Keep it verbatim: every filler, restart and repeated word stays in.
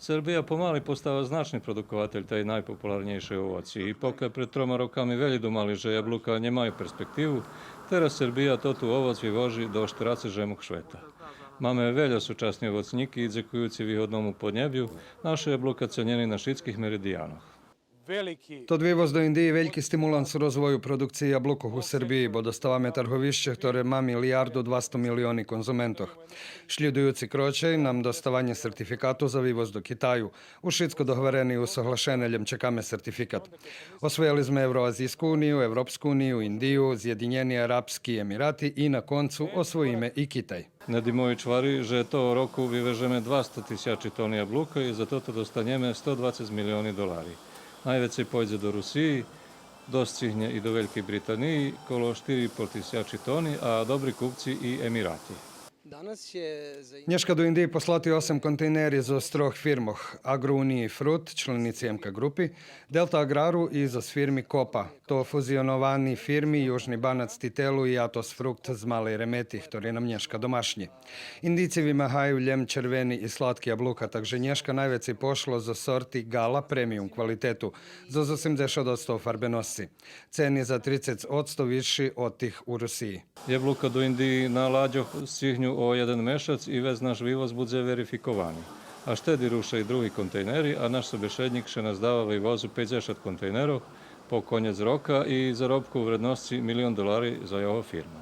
Сербия помали постава значни продукователь тей найпопуларнєйшей овоци. И пока пред трома роками велї думали же яблука нємаю перспективу, тераз Сербия тоту овоц вивожи до штерацец жемох швета. Маме вельо сучасни овоцнїки и дзекуюци вигодному поднєбю, нашо яблука ценєни на шицких меридиянох. Тот вивоз до Индиї вельки стимуланс розвою продукциї яблукох у Сербиї, бо доставаме тарговище хторе ма милиярду двасто милиони конзументох. Шлїдуюци крочей нам доставанє сертификату за вивоз до Китаю. Уж шицко догварене и усоглашене, лєм чекаме сертификат. Освоєли зме Евроазийску унию, Европску унию, Индию, Зєдинєни Арапски Емирати и на концу освоїме и Китай. Недимович гвари же того року вивежеме двасто тисячи тони яблука и за тото достанєме сто двацец милиони долари. Найвецей пойдзе до Русиї, достигнє и до Велькей Британиї, коло штири и пол тисячи тони, а добри купци и Емирати. Нєшка до Индиї послати осем контейнери зоз трох фирмох: Агроуниї Фрут, членици М К Групи, Делта Аграру и зоз фирми Копа. То фузионовани фирми Южни Банац Тителу и Атос Фрукт з Малей Ремети, хтори нам нєшка домашнї. Индийци вимагаю лєм червени и сладки яблука, так же нєшка найвецей пошло зоз сорти Гала премиюм квалитету, зоз осемдзешат одсто фарбеносци. Цени за трицец одсто висши од тих у Русиї. Яблука до Индиї на ладьох стигню о єден мешац и вец наш вивоз будзе верификовани. Аж теди руша и други контейнери, а наш собешеднїк ше наздава вивозу пейдзешат контейнерох по конєц рока и заробку у вредносци милион долари за його фирму.